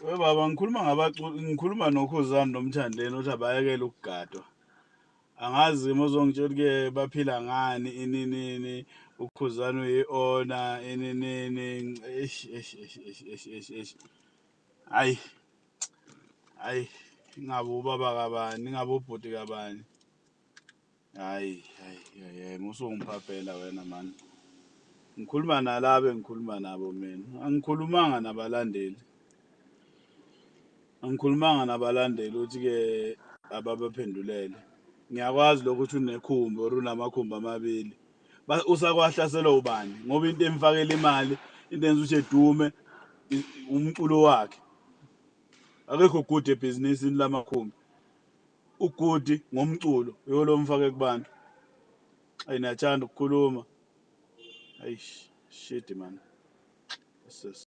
We baba, ngikhuluma ngabaculi, ngikhuluma noKhuzani noMthandeni ukuthi abayekele ukugadwa. Angazi uma uzongitshela ke baphila ngani ininini, uKhuzani uyi-owner ininini, eish eish eish eish eish eish eish. Hayi, hayi, ingabe ubaba kabani, ingabe ubhuti kabani. Hayi, hayi, hayi, musungiphaphela wena mani. Ngikhuluma nalabo engikhuluma nabo mina. Angikhulumanga nabalandeli. Angikhulumanga nabalandeli ukuthi-ke ababaphendulele. Ngiyakwazi lokho ukuthi unekhumbi or unamakhumbi amabili. Usakwahlaselwa ubani? Ngoba into emfakela imali, into enza ukuthi edume umculo wakhe. Akekho good ebhizinisini lamakhumbi. Ugudi ngomculo uyolo mfake kubantu. Ayi, niyathanda ukukhuluma. Ayish, shit man. Sis.